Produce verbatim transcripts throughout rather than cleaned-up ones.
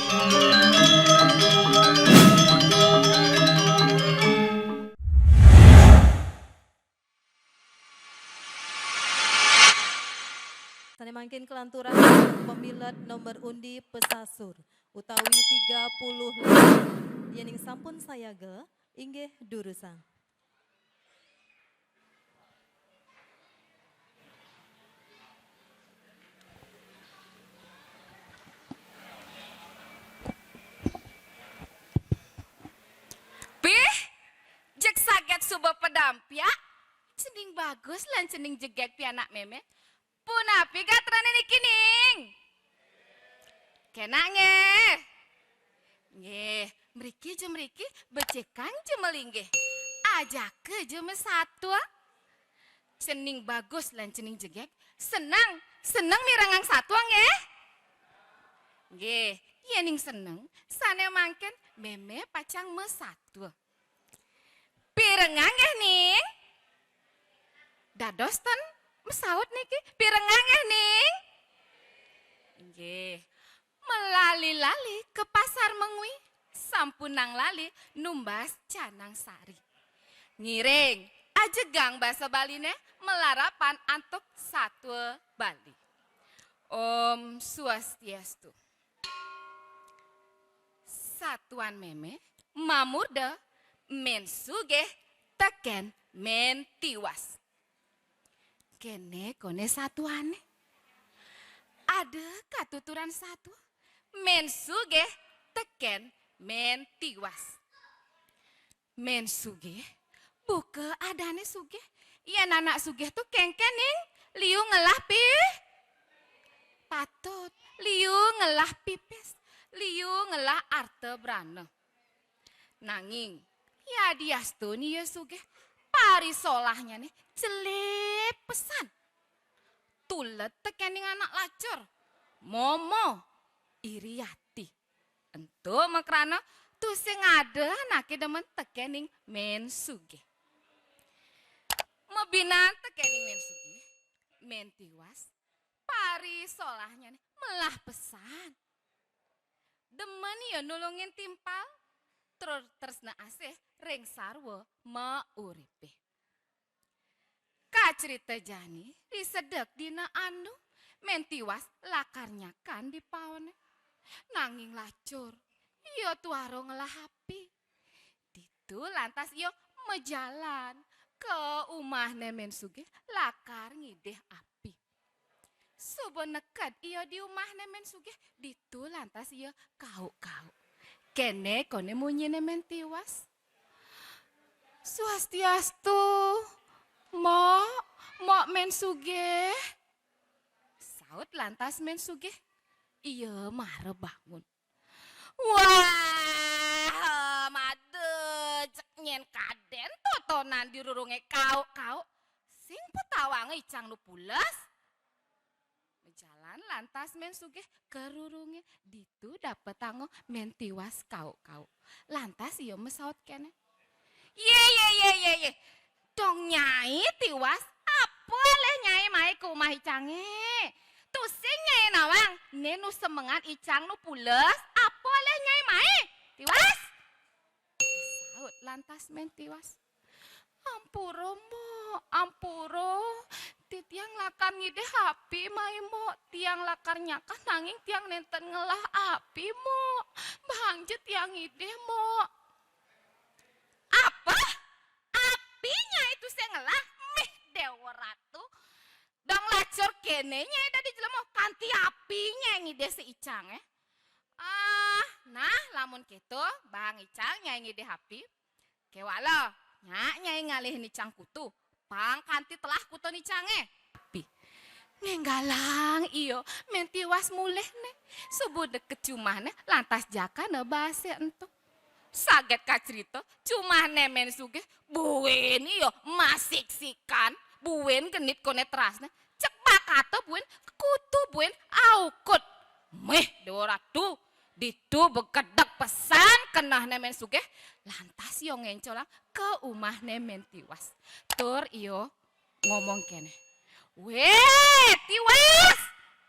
Sané mangkin kalanturang pamilet nomor undi pesasur utawi tiga puluh lima. Yéning sampun sayaga, inggih durusang. Bih, jeg saget suba padampiak, cening bagus lan cening jegég pianak mémé. Punapi gatrané niki, Ning? Kénak nggih. Nggih, mriki ja mriki, becikang ja malinggih. Ajaka ja masatua. Cening bagus lan cening jegég, seneng, seneng mirengang satua nggih? Nggih, yéning seneng, sané mangkin mémé pacang masatua. Pirengang nggih, Ning? Dados ten masaut niki, pirengang nggih, Ning? Nggih. Melali-lali ka pasar Mengwi, sampunang lali numbas canang sari. Ngiring, ajegang basa Baliné malarapan antuk satua Bali. Om Swastiastu. Satuan mémé mamurda Mén Sugih tekén Mén Tiwas. Kéné koné satuané. Ada katuturan satua, Mén Sugih tekén Mén Tiwas. Mén Sugih, buka adané sugih. Yén anak sugih to kéngkén, Ning, liu ngelah pi-, patut, liu ngelah pipis, liu ngelah arta brana. Nanging, yadiastun ia sugih, parisolahnyané jelé pesan. Tulet tekéning anak lacur, momo, iri ati. Ento makrana tusing ada anaké demen tekéning Mén Sugih. Mabinan tekéning Mén Sugih, Mén Tiwas, parisolahnyané melah pesan. Demen ia nulungin timpal, tur tresna asih ring sarwa mauripé. Kacrita jani, ri sedek dina anu, Mén Tiwas lakar nyakan di paoné. Nanging lacur, ia tuara ngelah api. Ditu lantas ia majalan ka umahné Mén Sugih lakar ngidih api. Suba neked ia di umahné Mén Sugih, ditu lantas ia kauk-kauk. Kéné koné munyiné Mén Tiwas. "Swastiastu, Mok, Mok Mén Sugih." Saut lantas Mén Sugih. Ia mara bangun. "Wah, madejek nyén kadén totonan di rurungé kauk-kauk. Sing patawanga icang nu pules." Majalan lantas Mén Sugih ka rurungé, ditu dapetanga Mén Tiwas kauk-kauk. Lantas ia masaut kéné, "Yé, yé, yé, yé, yé. Dong Nyai Tiwas, apa alih Nyai mai ka umah icangé? Tusing Nyai nawang, né nu semengan icang nu pules, apa alih Nyai mai? Tiwas!" Saut lantas Mén Tiwas. "Ampura, Mok, ampura. Titiang lakar ngidih api mai, Mok. Tiang lakar nyakan nanging tiang nénten ngelah api, Mok. Bahang ja tiang ngidih, Mok." "Apa? Api Nyai tusing ngelah? Mih, Déwa Ratu. Dong lacur kéné Nyai dadi jelema, kanti api Nyai ngidih saicangé. Ah, nah, lamun kéto, bahang icang Nyai ngidih api. Kéwala, nyak Nyai ngalihin icang kutu, pang kanti telah kuton icangé." Api. Ngénggalang ia, Mén Tiwas mulihné. Suba deket jumahné, lantas jakana basé ento. Saget kacrita, jumahné Mén Sugih, buin ia masiksikan, buin genit koné terasné. Cék bakata buin, kutu buin, aukut. Mih, Déwa Ratu, ditu begedeg pesan kenehné Mén Sugih, lantas ia ngéncolang ka umahné Mén Tiwas. Tur ia ngomong kéné, "Wéh, Tiwas,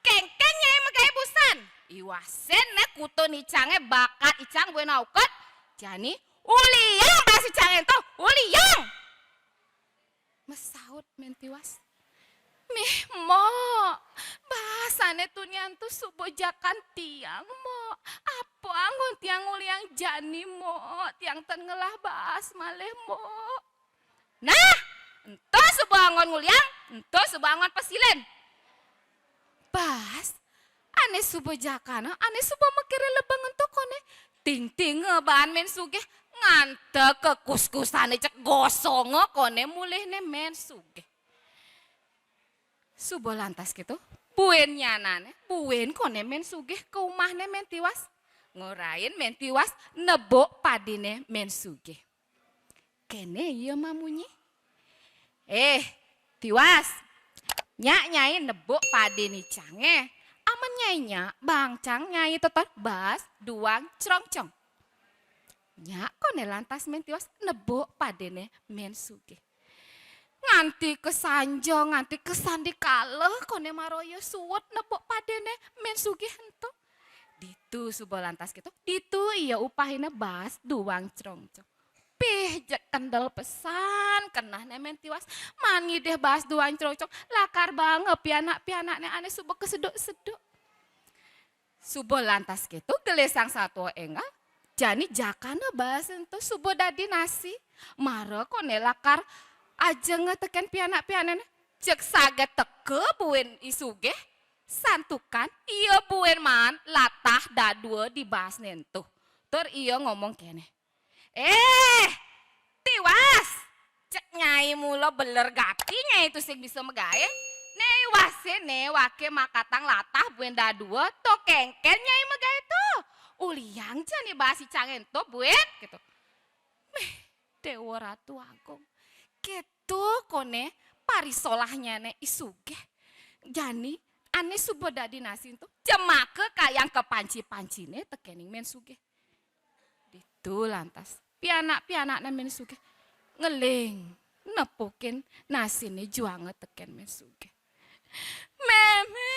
kéngkén Nyai magaé busan?" Iwasin né kutun icangé bakat icang buin aukud. Jani uliang baas icangé ento, uliang. Masaut Mén Tiwas. Mih, Mok, baasané tunian to suba jakan tiang, Mok. Apa anggon tiang nguliang jani, Mok? Tiang tan ngelah baas malih, Mok. Nah, ento suba anggon nguliang, ento suba anggon pesilin. Baas, ané suba jakana, ané suba makiré lebeng ento koné. Tingtinga baan Mén Sugih, nganteg ka kuskusané cek gosonga koné mulihné Mén Sugih. Suba lantas kéto, buin nyanané, buin koné Mén Sugih ka umahné Mén Tiwas. Ngorahin Mén Tiwas nebuk padiné Mén Sugih. Kéné ia mamunyi. "Eh, Tiwas, nyak nyai nebuk padiné icangé. Amun nyai nyak, bang cang nyai teton baas duang crongcong." Nyak koné lantas Mén Tiwas nebuk padiné Mén Sugih. Nganti ka sanja, nganti ka sandikala koné mara ia suud nebuk padiné Mén Sugih ento. Ditu suba lantas kéto, ditu ia upahina baas duang crongcong. Pih, jeg kendel pesan kenehné Mén Tiwas. Maan ngidih baas duang crongcong, lakar banga pianak-pianakné ané suba kaseduk-seduk. Suba lantas kéto gelisang satua énggal, jani jakana baas ento suba dadi nasi. Mara koné lakar ajenga tekén pianak-pianakné. Jeg saget teka buin I Sugih, santukan ia buin maan latah dadua di baasné ento. Tur ia ngomong kéné, "Eh, Tiwas! Cek nyai mula beler gati nyai tusing bisa magaé. Né Iwasé né waké makatang latah buin dadua, to kéngkén nyai magaé to. Uliang jani baas icangé ento buin," kéto. Méh, Déwa Ratu Agung. Kéto koné parisolahnyané I Sugih. Jani ané suba dadi nasi ento, jemaka kayang kapanci-panciné tekéning Mén Sugih. Ditu lantas pianak-pianakné Mén Sugih ngeling nepukin nasiné juanga tekén Mén Sugih. "Mémé,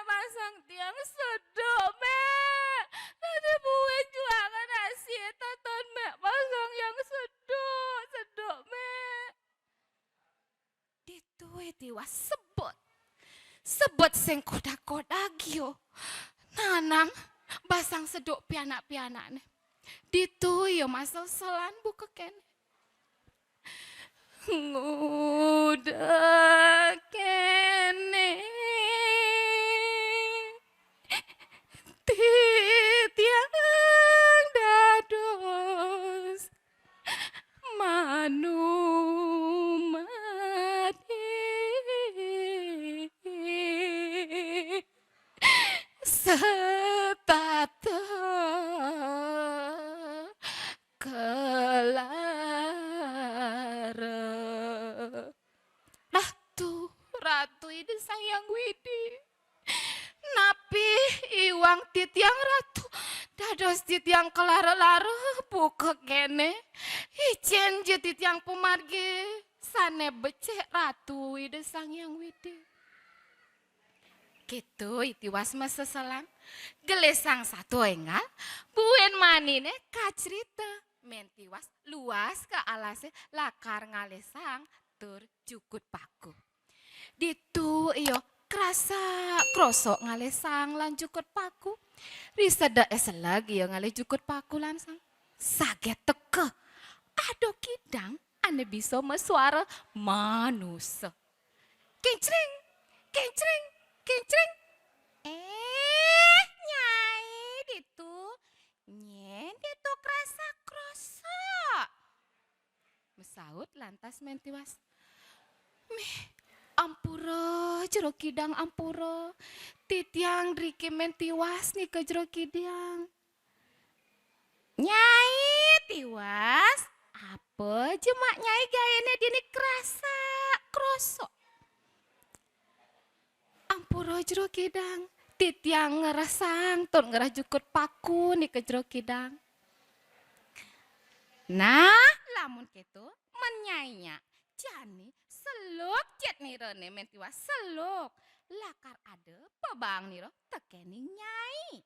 pasang tiang seduk, Mé. Tadi buin juanga nasi teton, Mé. Pasang tiang seduk, seduk, Mé." Ditu I Tiwas sebet. Sebet sing kodag-kodag ia. Nanang basang seduk pianak-pianakné. Ditu ia maseselan buka kéné. Nguda kéné titiang dados manumadi setata kelara. Ratu, Ratu Ida Sang Hyang Widi. Napi iwang titiang Ratu dados titiang kelara-lara buka kéné? Icén ja titiang pamargi sané becik Ratu Ida Sang Hyang Widi. Kéto I Tiwas maseselan. Gelisang satua énggal, buin maniné kacrita. Mén Tiwas luas ka alasé lakar ngalih saang tur jukut paku. Ditu ia krasak-krosok ngalih saang lan jukut paku. Risedeké seleg ia ngalih jukut paku lan saang. Saget teka ada kidang ané bisa masuara manusa. Kincring, kincring, kincring. "Eh, Nyai ditu. Nyén ditu krasak-krosok?" Masaut lantas Mén Tiwas. "Mih, ampura, Jero Kidang, ampura. Titiang driki Mén Tiwas nika, Jero Kidang." "Nyai Tiwas, apa ja mak Nyai gaéné dini krasak-krosok?" "Ampura, Jero Kidang. Titiang ngrereh saang tur ngrereh jukut paku nika, Jero Kidang." "Nah, lamun kéto, men Nyai nyak, jani seluk jit nirané Mén Tiwas, seluk. lakar ada pabaangnira tekening nyai.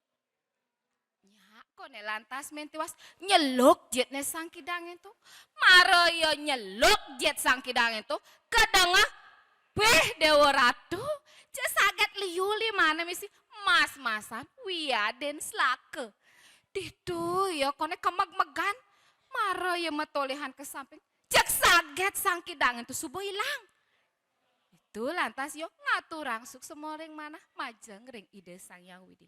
Nyak koné lantas Mén Tiwas nyeluk jitné Sang Kidang ento. Mara ia nyeluk jit Sang Kidang ento, kadéngé, béh Déwa Ratu, jeg saget liu limané misi mas-masan wiadin selaka. Ditu ia koné kemegmegan, mara ia matolihan ka samping, jeg saget Sang Kidang ento suba ilang. Ditu lantas ia ngaturang suksma ring manah majeng ring Ida Sang Hyang Widhi.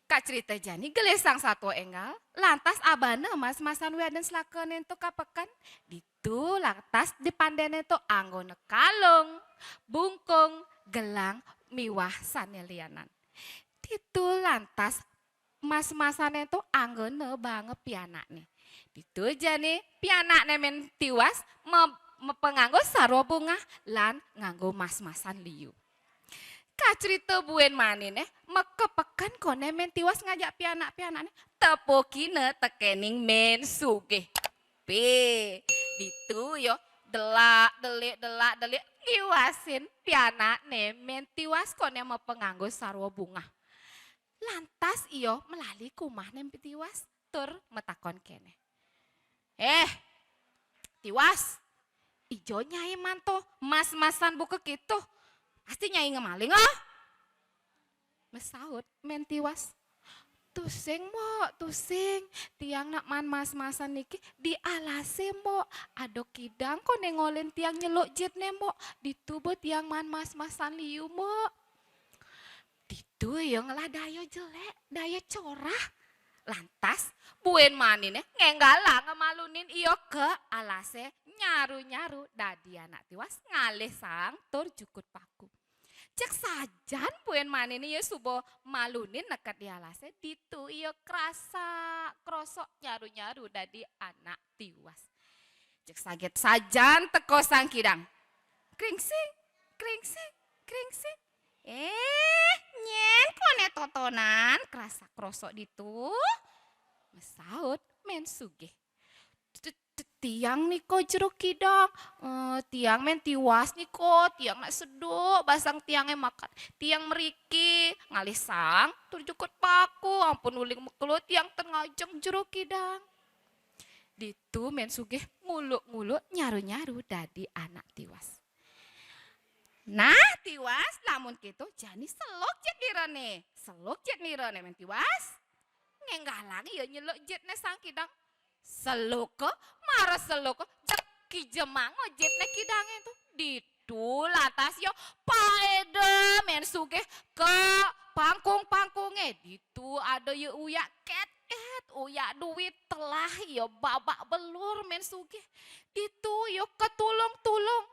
Kacrita jani gelisang satua énggal, lantas abana mas-masan wiadin selakané ento ka peken. Ditu lantas dipandéna ento anggona kalung, bungkung, gelang, miwah sané lianan. Ditu lantas mas-masané ento anggona baanga pianakné. Ditu jani pianakné Mén Tiwas ma-, mapanganggo sarwa bungah lan nganggo mas-masan liu. Kacrita buin maniné, makapeken koné Mén Tiwas ngajak pianak-pianakné, tepukina tekening Mén Sugih. Bé, ditu ia delak-delik, delak-delik, ngiwasin pianakné Mén Tiwas koné mapanganggo sarwa bungah. Lantas ia melali ka umahné Mén Tiwas tur matakon kéné, "Éh, Tiwas, dija nyai manto mas-masan buka kéto? Pasti nyai ngamaling, ah?" Masaut Mén Tiwas, "Tusing, Mbok, tusing. Tiang nak maan mas-masan niki di alasé, Mbok. Ada kidang koné ngolin tiang nyeluk jitné, Mbok. Ditu ba tiang maan mas-masan liu, Mbok." Ditu ia ngelah daya jelék, daya corah. Lantas, buin maniné ngénggalang malunin ia ka alasé, nyaru-nyaru dadi anak tiwas, ngalih saang tur jukut paku. Jeg sajan buin maniné ia suba malunin neked di alasé, ditu ia krasak krosok, nyaru-nyaru dadi anak tiwas. Jeg saget sajan teka Sang Kidang. Kringsing, kringsing, kringsing. "Éh, nyén koné totonan krasak krosok ditu?" Masaut Mén Sugih. "T-, t-, tiang nika Jero Kidang. Eh, tiang Mén Tiwas nika, tiang nak seduk basang tiangé makan. Tiang mriki ngalih saang tur jukut paku, ampun uling makelo tiang ten ngajeng Jero Kidang." Ditu Mén Sugih nguluk-nguluk, nyaru-nyaru dadi anak tiwas. "Nah, Tiwas, lamun kéto jani seluk jit nirané. Seluk jit nirané, Mén Tiwas." Ngénggalang ia nyeluk jitné Sang Kidang. Seluka, mara seluka, jeg kijemanga jitné kidangé ento. Ditu lantas ia paéda Mén Sugih ka pangkung-pangkungé. Ditu ada ia uyak ket-ket, uyak duit telah ia babak belur Mén Sugih. Ditu ia katulung-tulung.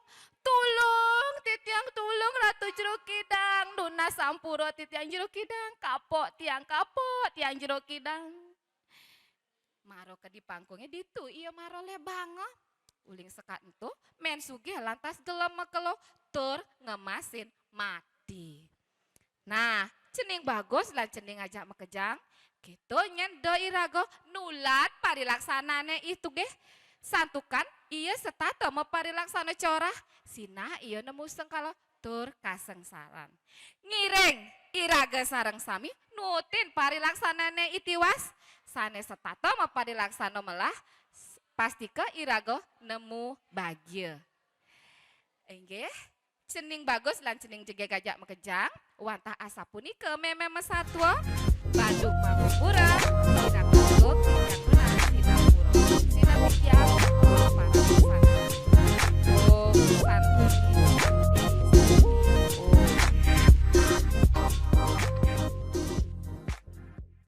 "Tulung titiang, tulung Ratu Jero Kidang. Nunas ampura titiang Jero Kidang. Kapok tiang, kapok tiang Jero Kidang." Mara ka di pangkungé ditu ia mara lebanga. Uling sekat ento, Mén Sugih lantas gelem makelo tur ngemasin mati. Nah, cening bagus lan cening ajak makejang, kéto nyén da iraga nulad parilaksanané I Tugih. Santukan ia setata maparilaksana corah, sinah ia nemu sengkala tur kasengsaran. Ngiring iraga sareng sami nutin parilaksanané I Tiwas, sané setata maparilaksana melah, s-, pastika iraga nemu bagia. Inggih, cening bagus lan cening jegég ajak makejang, wantah asapunika mémé masatua, Bandung Mangupura.